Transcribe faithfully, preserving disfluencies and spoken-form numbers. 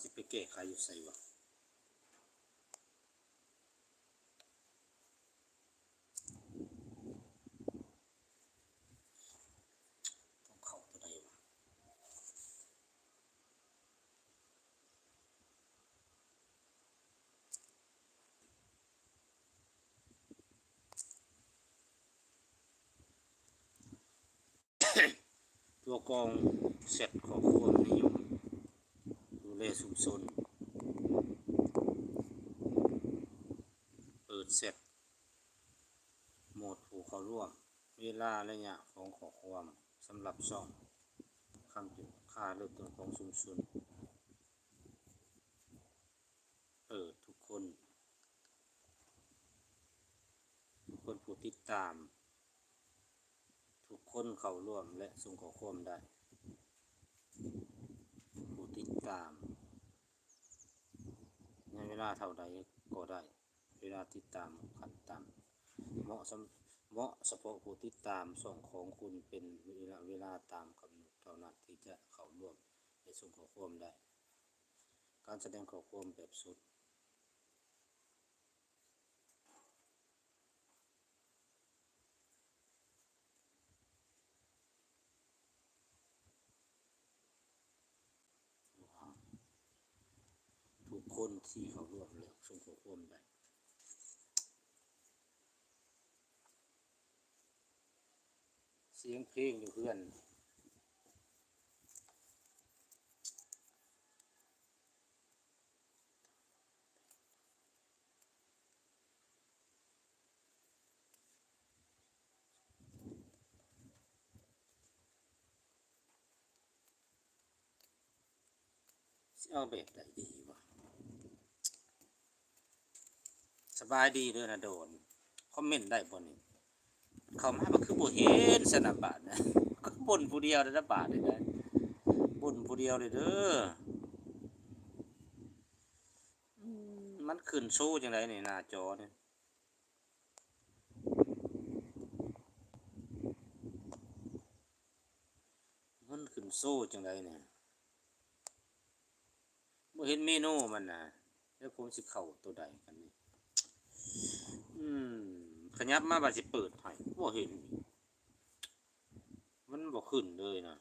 สิไปแก้ไขอยู่ไสวะ ต้องเข้าตัวใดวะ ตัวกรองแชทข้อความนิยมดูแลชุมชน เปิดแชทโหมดผู้เข้าร่วม เวลาระยะของข้อความสำหรับช่อง คำจุค่าเริ่มต้นของชุมชน เปิดทุกคน ทุกคนผู้ติดตาม ทุกคนเข้าร่วมและส่งข้อความได้ ผู้ติดตาม ในเวลาเท่าใดก็ได้ เวลาติดตามขั้นต่ำ เหมาะสำ เหมาะเฉพาะผู้ติดตามช่องของคุณเป็นเวลา เวลาตามกำหนดเท่านั้นที่จะเข้าร่วมและส่งข้อความได้ การแสดงข้อความแบบสด ทุกคนที่เข้าร่วมแล้วส่งข้อความได้ เสียงเพลงอยู่เฮือน สิเอาแบบใดดีวะ สบายดีเด้อนะโดน คอมเมนต์ได้บ่นี่ เข้ามาบ่คือบ่เห็นสนะบาดนะ ก็บ่นผู้เดียวเลยนะบาดนี่นะ บ่นผู้เดียวเลยเด้อ อืม มันขึ้นโชว์จังได๋นี่หน้าจอนี่ มันขึ้นโชว์จังได๋นี่ บ่เห็นเมนูมันนะ แล้วผมสิเข้าตัวใดกันนี่ อืม ขยับมาว่าสิเปิดให้ บ่เห็น มันบ่ขึ้นเลยนะ